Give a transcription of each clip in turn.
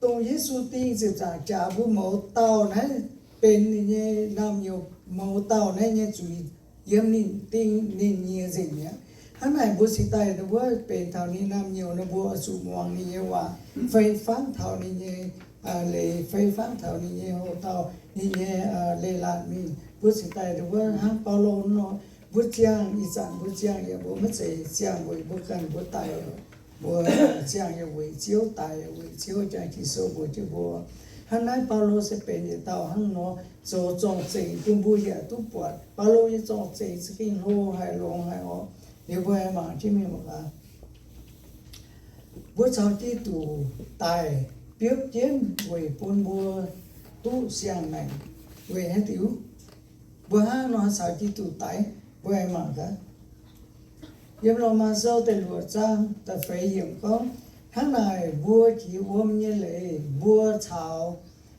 dongh Yesu ding ziepc nzaangc jaax mbuo mouz dauh naaiv benx ninh nyei naamh nyouz, mouz dauh naaiv nyei zuiz yiem ninh ding ninh nyei nzengc mi'aqv. Hnangv naaic mbuo cingx daaih ninh mbuo benx taux ninh naamh nyouz nor, mbuo oix zuqc muangx ninh nyei waac, fei fangv taux ninh nyei leiz, fei fangv taux ninh nyei houx-dauh, ninh nyei leiz-latc mingh. Mbuo cingx daaih ninh mbuo hnangv Baulo nor, mbuo ziangh ih zanc mbuo ziangh yaac mbuo maiv zeiz ziangh weic mbuo ganh mbuo daic, mbuo ziangh yaac weic Ziouv, daic yaac weic Ziouv, jangx Ging-Sou mbuox jienv mbuo. Hnangv naaiv Baulo se benx yietc dauh hnangv nor zoux zorng-zengx bun mbuo yaac duqv buatc. Baulo nyei zorng-zengx za'gengh hlo haic, longx haic oc. Liuz mbuo aengx mangc jienv mingh mangc gaax. Mbuo caux Giduc daic biopv jienv weic bun mbuo duqv siang-maengc. Weic haaix diuc mbuo hnangv nor caux Giduc daic? Mbuo aengx mangc gaax. Yiem Lomaa Sou da'luoqc zaang da'feix yiemc gorngv, hnangv naaic mbuo jiex wuom nyei leiz, mbuo caux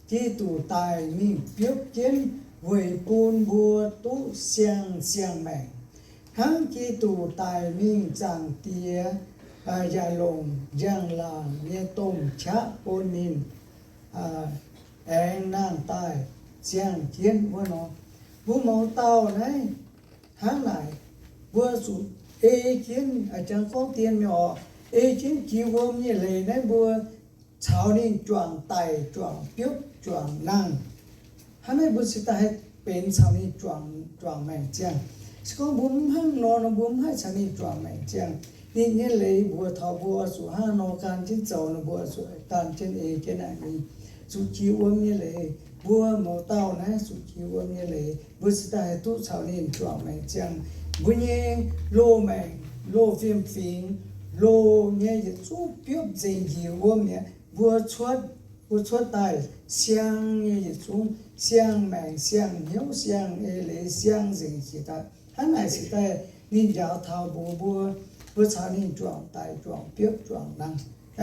Giduc daic mingh biopv jienv weic bun mbuo duqv siang-siang maengc. Hnangv Giduc daic mingh, Zaangc Diex yaac longc njang-laangc nyei domh qaqv bun ninh aengx nangh daaih ziangh jienv wuov nor. Mbuo mouz dauh naaiv hnangv naaic, mbuo zuqc ei jienv, jangx gorngv dien mingh oc, ei jienv jiex wuom nyei leiz naaiv mbuo caux ninh juangc daic, juangc biopv, juangc nangh. Hnangv naaiv mbuo cingx daaih haih benx caux ninh juangc, juangc maengc ziangh. Se gorngv mbuo mv hnangv nor nor, mbuo mv haih caux ninh juangc maengc ziangh. Ninh nyei leiz mbuox taux mbuo oix zuqc hnangv nor gan jienv zoux nor, mbuo oix zuqc gan jienv ei jienv naaic mingh. Zuqc jiex wuom nyei leiz, mbuo mouz dauh naaiv zuqc jiex wuom nyei leiz, mbuo cingx daaih haih duqv caux ninh juangc maengc ziangh. Mbuo nyei loz-maengc, loz-fiem-fingx, loz nyei yietc zungv biopv nzengc njiec wuom mi'aqv. Mbuo cuotv, mbuo cuotv daaih siang nyei yietc zungv, siang maengc, siang hnyouv, siang eix leiz, siang nzengc jiex daaih. Hnangv naaic cingx daaih ninh njaaux taux mbuox mbuo, mbuo caux ninh juangc daic, juangc biopv, juangc nangh,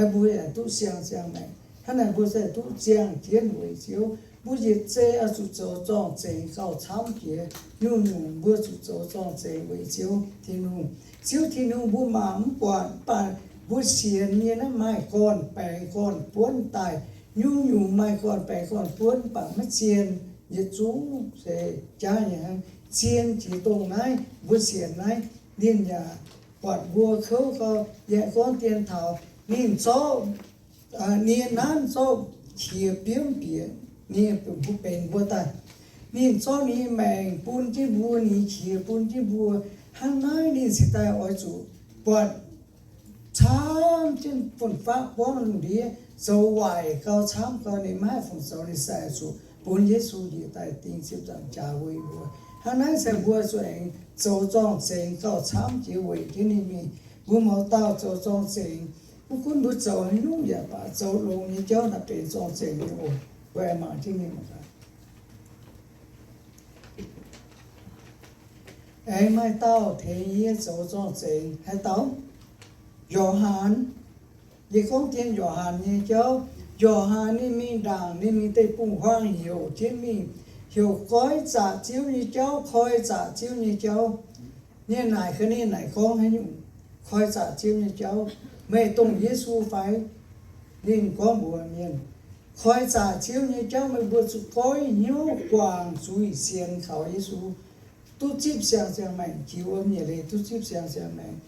mbuo yaac duqv siang, siang maengc. Hnangv naaic mbuo se duqv ziangh jienv weic Ziouv. Mbuo yietc zei oix zuqc zoux zorng-zengx gauh camv jiex. Nyungc-nyungc mbuo zuqc zoux zorng-zengx weic Ziouv Tin-Hungh. Ziouv Tin-Hungh mbuo mangc mv buatc, mv baac mbuo sienx nyei naaiv maaih gorn-baengx gorn-buonv daaih. Nyungc-nyungc maaih gorn-baengx gorn-buonv mv baac maiv zien, yietc zungv se jaav nyei hnangv. Zien jiex dongh naaiv mbuo sienx naaiv, ninh yaac buatc mbuo kouv gau. Yaac gorngv dien taux ninh zorqv, ninh nanv zorqv qiex biomv bieqc, ninh mbuo benx mbuo daaih. Ninh zorqv ninh nyei maengc bun jienv mbuo, ninh nyei qiex bun jienv mbuo. Hnangv naaiv ninh cingx daaih oix zuqc buatc camv jienv fun-faqv buangv lungh ndiev, zoux waaic gauh camv gau, ninh maiv haih fungc zoux, ninh se oix zuqc bun Yesu njiec daaih ding ziepc nzaangc jaax weic mbuo. Hnangv naaiv se mbuo zuqc aengx zoux zorng-zengx gauh camv jiex weic jienv ninh mingh. Mbuo mouz dauh zoux zorng-zengx, mv gunv mbuo zoux haaix nyungc yaac baac, zoux longx nyei jauv naaic benx zorng-zengx nyei oc. Mbuo aengx mangc jienv mingh mangc gaax. Aengx maaih dauh tengx yie zoux zorng-zengx. Haaix dauh? Yo^han. Yie gorngv dien Yo^han nyei jauv. Yo^han ninh mingh ndaangc, ninh mingh deic-bung-huaang heuc jienv mingh, heuc goiv zaqc Ziouv nyei jauv, koi zaqc Ziouv nyei jauv. Ninh naaic gaax, ninh naaic gorngv haaix nyungc? Koi zaqc Ziouv nyei jauv, meih dongh Yesu fai? Ninh gorngv mbuox mienh, koi zaqc Ziouv nyei jauv meih mbuo zuqc goiv hnyouv guangc zuiz, sienx kaux Yesu, duqv zipv siang-siang maengc. Jiex wuom nyei leiz duqv zipv siang-siang maengc.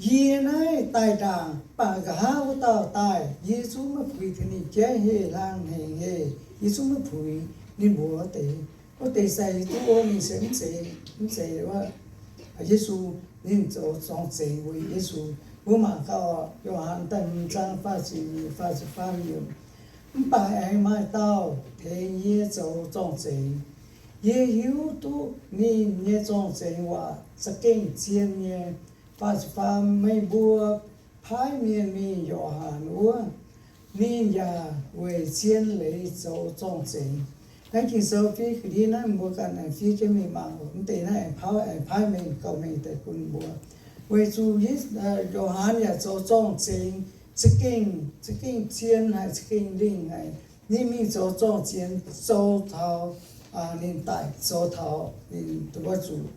Yie naaiv daaih ndaangc, mv baac nqa'haav wuov dauh daaih, yie zungv maiv puix tengx ninh jaiv heh hlang hengx heh, yie zungv maiv puix. Ninh mbuox wuov deix, wuov deix se yie duqv wuov, ninh se mv zeiz, mv zeiz wuov Yesu. Ninh zoux zorng-zengx weic Yesu. Mbuo mangc gaax Yo^han da'hmz zaang faah ziepc nyeic, faah ziepc faam yiemc. Mv baac aengx maaih dauh tengx yie zoux zorng-zengx. Yie hiuv duqv ninh nyei zorng-zengx waac za'gengh zien nyei. Faah ziepc faam, meih mbuo paaiv mienh mingh Yo^han wuov, ninh yaac weic zien leiz zoux zorng-zengx. Naaiv Ging-Sou fiev ga'ndiev naaiv, mbuo ganh aengx fiev jienv mingh mangc oc. Mv deix naaiv aengx paaiv, aengx paaiv mengh gauh mengh deix bun mbuo. Weic zuqc Yo^han yaac zoux zorng-zengx za'gengh, za'gengh zien haic, za'gengh lingh haic. Ninh mingh zoux zorng-zengx zoux taux ninh daic, zoux taux ninh zuqc,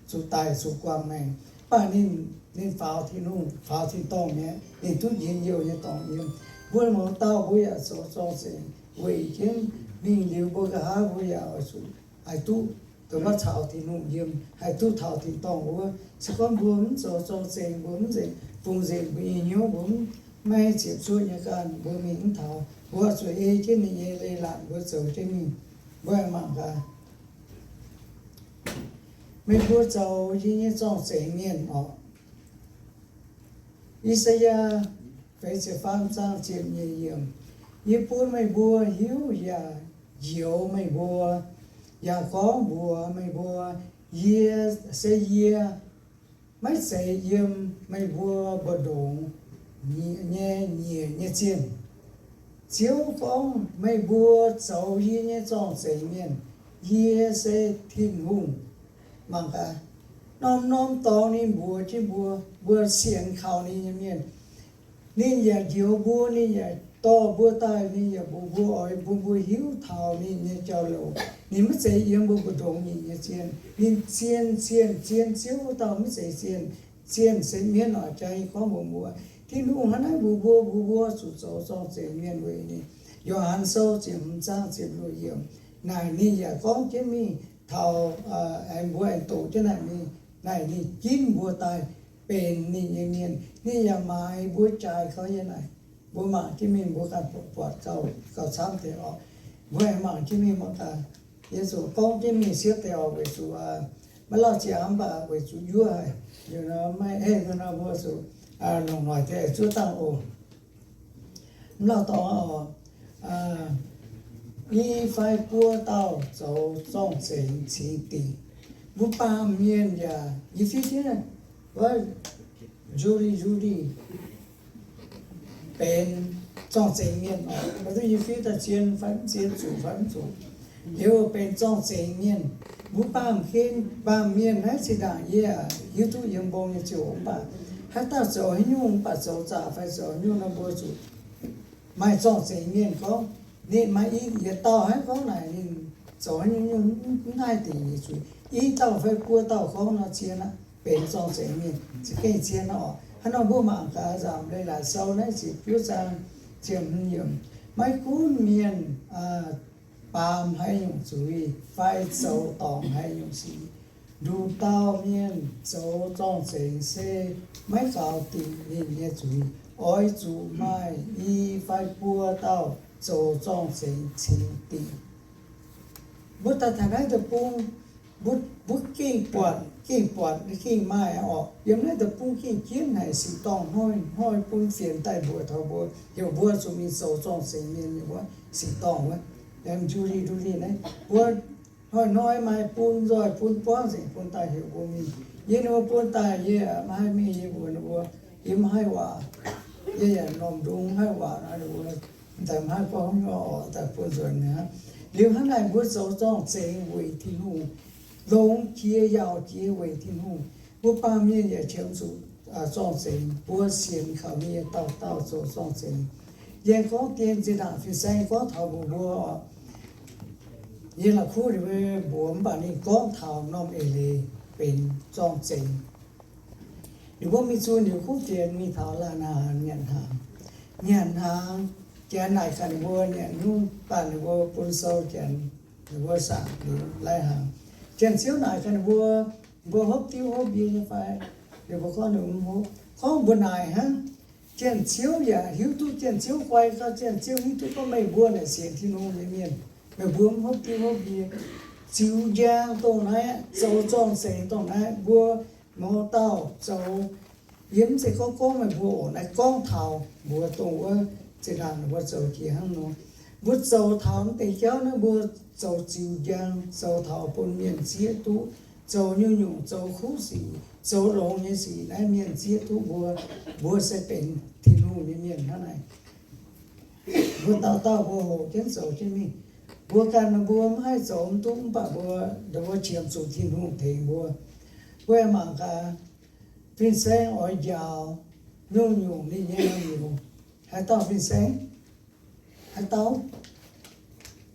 zuqc daic, zuqc guangc maengc. Mv baac ninh, ninh faaux Tin-Hungh, faaux tin-dorngh mi'aqv. Ninh duqv njien-youh nyei dorngx yiem. Mbuo mouz dauh mbuo yaac zoux zorng-zengx weic jienv mingh liuz, mbuo nqa'haav mbuo yaac oix zuqc haih duqv, duqv maiv caux Tin-Hungh yiem, haih duqv taux tin-dorngh wuov. Se gorngv mbuo mv zoux zorng-zengx, mbuo mv nzengc, fungx nzengc mbuo nyei hnyouv, mbuo mv, maiv ziepc zuoqv nyei ganh, mbuo mingh mv taux. Mbuo zuqc ei jienv ninh nyei leiz-latc, mbuo zoux jienv mingh. Mbuo mangc gaax, meih mbuo zoux yie nyei zorng-zengx mienh orqc. I^saa^yaa feix ziepc faam zaang ziepc nyeic yiemc, yie bun meih mbuo hiuv yaac njoux meih mbuo, yaac gorngv mbuox meih mbuo, yie, se yie maiv zeiz yiem meih mbuo mbu'ndongx nyei nyiec nyei zienh. Ziouv gorngv, meih mbuo zoux yie nyei zorng-zengx mienh. Yie se Tin-Hungh. Mangc gaax, norm-norm dorngx ninh mbuox jienv mbuo, mbuo sienx kaux ninh nyei mienh, ninh yaac njoux mbuo, ninh yaac dorh mbuo daaih, ninh yaac mbuox mbuo oix bun mbuo hiuv taux ninh nyei jauv-louc. Ninh maiv zeiz yiem mbuo mbu'ndongx nyiec nyei zienh. Ninh zien, zien, zien Ziouv wuov dauh maiv zeiz zienh. Zienh se mienv oix jaa gorngv mbuox mbuo, Tin-Hungh hnangv naaiv mbuox mbuo, mbuox mbuo zuqc zoux zorng-zengx mienh weic ninh. Yo^han Sou ziepc hmz zaang ziepc luoqc yiemc. Naaic ninh yaac gorngv jienv mingh taux, aengx mbuo aengx doqc jienv naaic mingh. Naaic ninh ginv mbuo daaih benx ninh nyei mienh. Ninh yaac maaiz mbuo jaaix gau yiem naaic. Mbuo mangc jienv mingh mbuo ganh buatc gauh, gauh camv deix oc. Mbuo aengx mangc jienv mingh mangc gaax. Yesu gorngv jienv mingh siepv deix oc, weic zuqc maiv lauh ziangx mv baac weic zuqc yuov haic. Liuz nor maiv eix nor mbuo zuqc longc noic deix zuov dangh oc. Mv lauh dorngx oc. I fai buo dauh zoux zorng-zengx cingx dingc. Mbuo baamh mienh yaac, yie fiev jienv wuov Julie, Julie benx zorng-zengx mienh oc. Maiv duqv yie fiev daaih zien fai mv zien, zuqc fai mv zuqc. Liuz benx zorng-zengx mienh. Mbuo baamh gen, baamh mienh naaiv zinh ndaangc yie hiuv duqv yiem mbong nyei ziouc mv baac haaix dauh zoux haaix nyungc mv baac zoux zaqc fai zoux haaix nyungc nor mbuo zuqc maaih zorng-zengx mienh gorngv, ninh maaih i yietc dauh hnangv gorngv naaic ninh zoux haaix nyungc nyungc mv haih dingc nyei zuiz. I dauh fai buo dauh gorngv nor zien aqv, benx zorng-zengx mienh za'gengh zien oc. Hnangv nor mbuo mangc gaax Nzamc Leiz-Latc Sou naaiv ziepc juov zaang ziepc hmz yiemc, maiv gunv mienh baamz haaix nyungc zuiz fai zoux dorngc haaix nyungc sic, nduqc dauh mienh zoux zorng-zengx se maiv gaux dingc ninh nyei zuiz. Oix zuqc maaih i fai buo dauh zoux zorng-zengx cingx dingc. Mbuo daaih taux naaiv deic-bung, mbuo, mbuo gengh buatc, gengh buatc, gengh maaih oc. Yiem naaiv deic-bung gengh jienv haic sic dorngh hnoi-hnoi bun fienx daaih mbuox taux mbuo, heuc mbuo zuqc mingh zoux zorng-zengx mienh nyei wuov sic dorngh wuov. Yiem Julie, Julie naaiv, mbuo hnoi-hnoi maaih bun nzoih bun buangv nzengc bun daaih heuc mbuo mingh. Yie ninh mbuo bun daaih yie maiv haih mingh, yie mbuox ninh mbuo, yie maiv haih waac. Yie yaac normh ndung maiv haih waac nor, ninh mbuo daaih maiv haih gorngv nor oc, daaih bun nzuonx mi'aqv. Liuz hnangv naaic mbuo zoux zorng-zengx weic Tin-Hungh, longx jiex yaauc jiex weic Tin-Hungh. Mbuo baamh mienh yaac qiemx zuqc zorng-zengx, mbuo sienx kaux ninh nyei dauh dauh zoux zorng-zengx. Yie gorngv dien zinh ndaangc fin-saeng gorngv taux mbuox mbuo oc, yie la'kuqv ninh mbuo mbuox mv baac ninh gorngv taux norm eix leiz benx zorng-zengx. Ninh mbuo mingh zunh liuz kuv fienx mingh taux Laa^naa nyanc hnaangx. Nyanc hnaangx, Janx naaic gaax ninh mbuo nyanc haaix nyungc, baac ninh mbuo bun sou Janx, ninh mbuo saangc liuz lai hnaangx. Janx-ziouv naaic gaax ninh mbuo, mbuo hopv diuv hopv mbie nyei fai? Ninh mbuo gorngv ninh mbuo mv hopv. Gorngv mbuo naaic hnangv. Janx-ziouv yaac hiuv duqv Janx-ziouv guai gau, Janx-ziouv hiuv duqv gorngv meih mbuo naaic sienx Tin-Hungh nyei mienh, meih mbuo mv hopv diuv hopv mbie. Ziux njang dongh naaiv, zoux zorng-zengx dongh naaiv, mbuo mouz dauh zoux. Yie mv zeiz gorngv gorngv meih mbuo oc, naaiv gorngv taux mbuo dongh wuov zinh ndaangc ninh mbuo zoux jiex hnangv nor. Mbuo zoux taux mv deix jauv naaiv, mbuo zoux ziux njang, zoux taux bun mienh zieqv duqv, zoux nyungc-nyungc, zoux kuv sic, zoux longx nyei sic naaiv mienh zieqv duqv mbuo, mbuo se benx Tin-Hungh nyei mienh hnangv naaic. Mbuo dauh dauh mbuo hoqc jienv zoux jienv mingh. Mbuo ganh mbuo maiv haih zoux mv duqv, mv baac mbuo, mbuo qiemx zuqc Tin-Hungh tengx mbuo. Mbuo aengx mangc gaax, fin-saeng oix njaaux nyungc-nyungc ninh nyei naamh nyouz. Haaix dauh fin-saeng? Haaix dauh?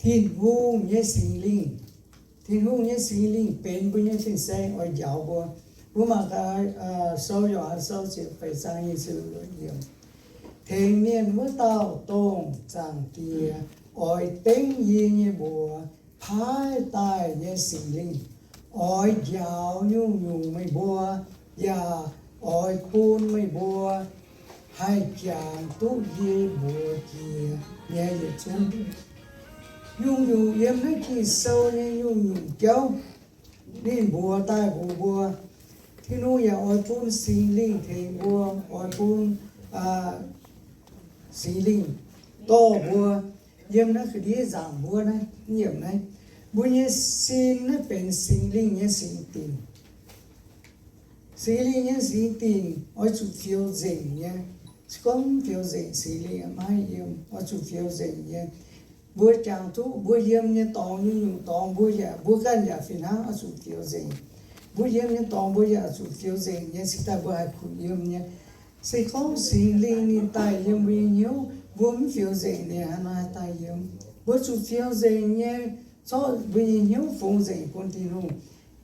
Tin-Hungh nyei Singx Lingh. Tin-Hungh nyei Singx Lingh benx mbuo nyei fin-saeng oix njaaux mbuo. Mbuo mangc gaax sou Yo^han Sou ziepc feix zaang nyic ziepc luoqc yiemc. Tengx mienh wuov dauh dongh Zaangc Diex oix dengv yie nyei mbuox paaiv daaih nyei Singx Lingh, oix njaaux nyungc-nyungc meih mbuo, yaac oix bun meih mbuo haih jangx duqv yie mbuox jiex nyei yietc zungv. Nyungc-nyungc yiem naaiv Ging-Sou nyei nyungc-nyungc jauv, ninh mbuox daaih mbuox mbuo, Tin-Hungh yaac oix bun Singx Lingh tengx mbuo, oix bun Singx Lingh dorh mbuo yiem naaiv ga'ndiev nzaangc mbuo naaiv, yiem naaiv. Mbuo nyei sin naaiv benx Singx Lingh nyei singx dinc. Singx Lingh nyei singx dinc oix zuqc fioux nzengc nyei. Se gorngv mv fioux nzengc, Singx Lingh maiv haih yiem, oix zuqc fioux nzengc nyei. Mbuo jangx duqv, mbuo yiem nyei dorngx, nyungc-nyungc dorngx mbuo yaac, mbuo ganh yaac fih hnangv oix zuqc fioux nzengc. Mbuo yiem nyei dorngx mbuo yaac zuqc fioux nzengc nyei, cingx daaih mbuo haih kuh yiem nyei. Se gorngv Singx Lingh ninh daaih yiem mbuo nyei hnyouv, mbuo mv fioux nzengc ninh hnangv nor haih daaih yiem. Mbuo zuqc fioux nzengc nyei, zorqv mbuo nyei hnyouv fungx nzengc bun Tin-Hungh.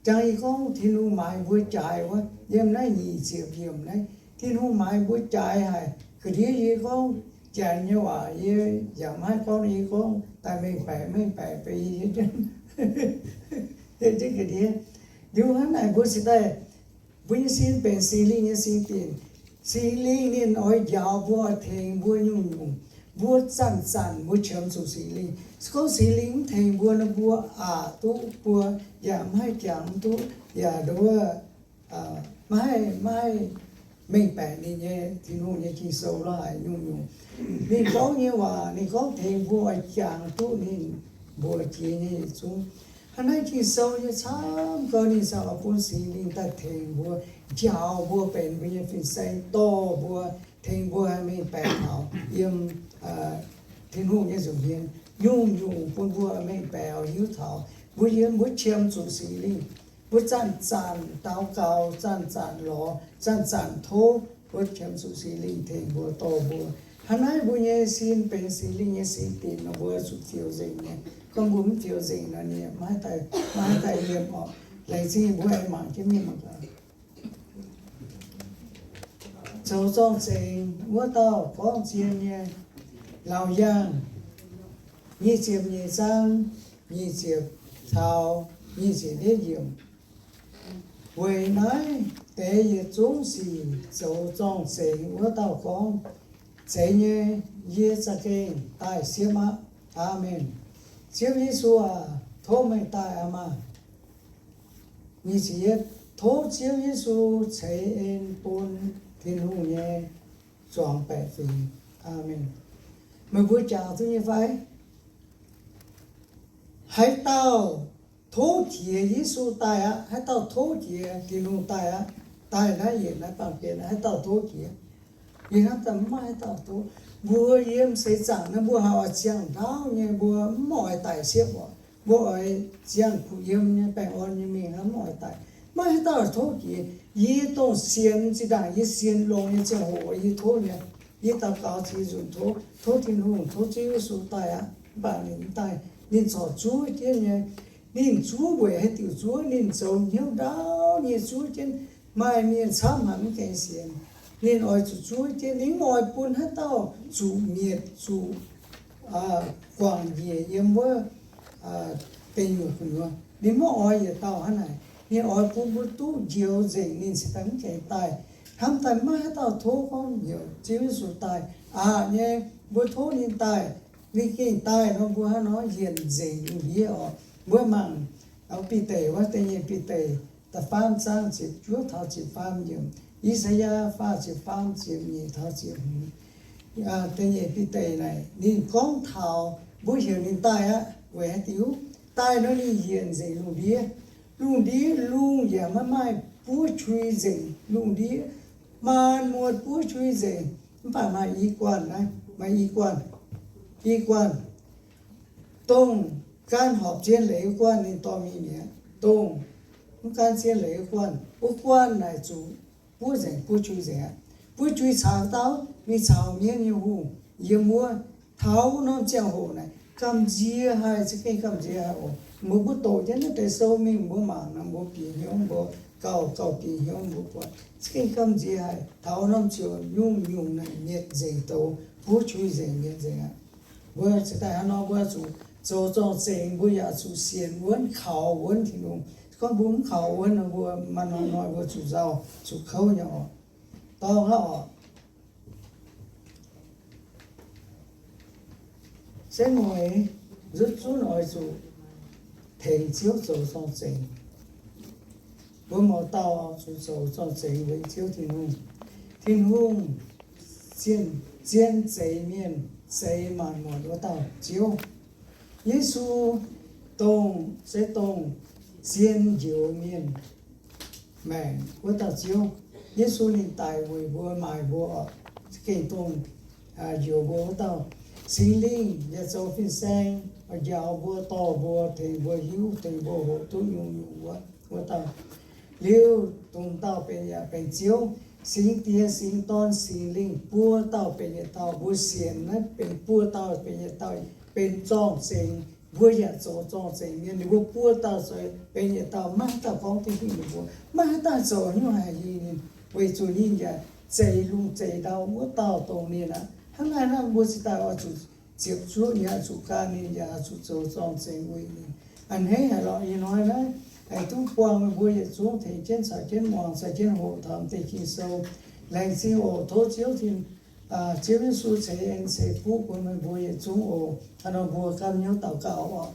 Jangx yie gorngv Tin-Hungh maaiz mbuo jaaix wuov, yiem naaiv nyic ziepc yiemc naaiv, Tin-Hungh maaiz mbuo jaaix haic. Ga'ndiev yie gorngv Janx nyei waac yie yaac maiv gorngv, yie gorngv daaih mengh baeqc mengh baeqc bun yie hietv jienv ga'ndiev. Liuz hnangv naaic mbuo cingx daaih, mbuo nyei sin benx Singx Lingh nyei singx dinc. Singx Lingh ninh oix njaaux mbuo, oix tengx mbuo nyungc-nyungc. Mbuo zanc-zanc mbuo qiemx zuqc Singx Lingh. Se gorngv Singx Lingh mv tengx mbuo nor, mbuo aqc duqv buo yaac mv haih jangx duqv, yaac nduov maiv, maiv mengh baeqc ninh nyei, Tin-Hungh nyei Ging-Sou lorqc, haiz nyungc-nyungc ninh gorngv nyei waac, ninh gorngv tengx mbuo oix jangx duqv ninh mbuox jiex nyei yietc zungv. Hnangv naaiv Ging-Sou nyei camv gau ninh cingx oix bun Singx Lingh daaih tengx mbuo, njaaux mbuo benx mbuo nyei fin-saeng, dorh mbuo, tengx mbuo haih mengh baeqc taux yiem Tin-Hungh nyei nza'hmien. Nyungc-nyungc bun mbuo mengh baeqc oix hiuv taux. Mbuo yiem mbuo qiemx zuqc Singx Lingh, mbuo zanc-zanc daux gaux, zanc-zanc lorz, zanc-zanc tov, mbuo qiemx zuqc Singx Lingh tengx mbuo, dorh mbuo. Hnangv naaiv mbuo nyei sin benx Singx Lingh nyei sin dinc nor, mbuo zuqc fioux nzengc nyei. Gorngv mbuo mv fioux nzengc nor, ninh maiv haih daaih yiem orqc. Laengz zingh mbuo aengx mangc jienv mingh mangc gaax. Zoux Zorng-Zengx wuov dauh gorngv zien nyei, Laauc Yaangh nyic ziepc nyeic zaang nyic ziepc taux nyic ziepc yietv yiemc. Weic naaiv deix yietc zungv sic zoux zorng-zengx wuov dauh gorngv, Zeiz nyei, yie za'gengh daaih siepv aqv. Aamen. Ziouv Yesu aac, tov meih daaih aqv maah! Nyic ziepc yietv, tov Ziouv Yesu ceix en bun Tin-Hungh nyei zuangx baeqc fingx. Aamen. Meih mbuo jangx duqv nyei fai? Haaix dauh tov jiex Yesu daaih aqv, haaix dauh tov jiex Tin-Hungh daaih aqv, daaih naaiv yietc naaiv baamh gen, haaix dauh tov jiex? Yie hnamv daaih mv maaih haaix dauh tov. Mbuo yiem seix zaangc naaiv mbuo haih oix ziangh ndaauv nyei, mbuo mv oix daic siepv orqc. Mbuo oix ziangh kuh yiem nyei, baengh orn nyei mingh hnangv, mv oix daic. Maiv haaix dauh tov jiex. Yie dongh sienx zinh ndaangc yie sienx longx nyei ziangh hoc yie tov nyei. Yie daux gaux ziex nzunc tov, tov Tin-Hungh, tov Ziouv Yesu daaih aqv. Mv baac ninh mv daaih, ninh corc zuov jienv nyei. Ninh zuov weic haaix diuc zuov? Ninh zoux hnyouv ndaauv nyei zuov jienv. Maaih mienh camv haic mv gaengh sienx. Ninh oix zuqc zuov jienv, ninh mv oix bun haaix dauh zuqc mietc, zuqc guangc njiec yiem wuov deic nyuoqc gu'nyuoz. Ninh mv oix yietc dauh hnangv naaic. Ninh oix bun mbuo duqv njoux nzengc, ninh cingx daaih mv gaengh daaih. Hnamv daaih maiv haaix dauh tov gorngv heuc Ziouv Yesu daaih. Aqc nyei, mbuo tov ninh daaih. Ninh gengh daaih nor, mbuo hnangv nor yienc nzengc lungh ndiev oc. Mbuo mangc Bide wuov, da'nyeic Bide da'faam zaang ziepc juov taux ziepc faam yiemc, I^saa^yaa faah ziepc faam ziepc nyeic taux ziepc hmz. Da'nyeic Bide naaic ninh gorngv taux mbuo heuc ninh daaih aqv. Weic haaix diuc? Daaih nor ninh yienc nzengc lungh ndiev. Lungh ndiev lungh yaac maiv maaih buov qui nzengc lungh ndiev. Maanc muotc buov qui nzengc, mv baac maaih i guanh naaiv, maaih i guanh, i guanh, dongh gaanv horpc zien leiz wuov guanh ninh dorh mingh mi'aqv. Dongh mv gaanv zien leiz wuov guanh, wuov guanh naaic zuqc buov nzengc, buov qui nzengc aqv. Buov qui caux dauh mingh caux mienv nyei hungh yiem wuov. Taux wuov norm ziangh hoc naaic gamh nziex haic, za'gengh gamh nziex haic oc. Mbuo, mbuo doqc jienv naaiv deix sou mingh mbuo mangc nor, mbuo bieqc hnyouv mbuo gauh, gauh bieqc hnyouv mbuo buatc. Za'gengh gamh nziex haic, taux norm ziouc nyungc-nyungc naaic mietc nzengc douz, buov qu nzengc, mietc nzengc aqv. Mbuo cingx daaih hnangv nor mbuo zuqc zoux zorng-zengx, mbuo yaac zuqc sienx wuonv, kaux wuonv Tin-Hungh. Gorngv mbuo mv kaux wuonv nor, mbuo maaih norm hnoi mbuo zuqc nzauh, zuqc kouv nyei oc. Dorh hnangv oc. Se mueiz nzutv zunv oix zuqc tengx Ziouv zoux zorng-zengx. Mbuo mouz dauh zuqc zoux zorng-zengx weic Ziouv Tin-Hungh. Tin-Hungh zien, zien zeix mienh, zeix maanc muotc wuov dauh Ziouv. Yesu dongh, se dongh zien njoux mienh maengc wuov dauh Ziouv. Yesu ninh daic weic mbuo, maaic mbuo, gengh dongh njoux mbuo wuov dauh. Singx Lingh yaac zoux fin-saeng njaaux mbuo, dorh mbuo, tengx mbuo hiuv, tengx mbuo hoqc duqv nyungc-nyungc wuov, wuov dauh. Liuz dongh dauh benx yaac benx Ziouv. Singx Diex, Singx Dorn, Singx Lingh buo dauh benx yietc dauh. Mbuo sienx naaiv benx buo dauh benx yietc dauh, benx zorng-zengx. Mbuo yaac zoux zorng-zengx mienh. Ninh mbuo buo dauh zoux benx yietc dauh, maiv haaix dauh gorngv duqv hingh ninh mbuo, maiv haaix dauh zoux nyungc haaix hingh ninh, weic zuqc ninh yaac zeix lungh zeix ndau wuov dauh dongh ninh aqv. Hnangv naaiv nor mbuo cingx daaih oix zuqc ziepc zuoqv ninh, oix zuqc gan ninh, yaac oix zuqc zoux zorng-zengx weic ninh. A'hneiv haic lorqc. Ih hnoi naaiv haih duqv buangh meih mbuo yietc zungv tengx jienv caux jienv muangx, caux jienv hoqc taux deix Ging-Sou. Laengz zingh oc. Tov Ziouv Tin, Ziouv Yesu ceix en ceix fuqv bun meih mbuo yietc zungv oc. Hnangv nor mbuo ganh hnyouv daux gaux oc.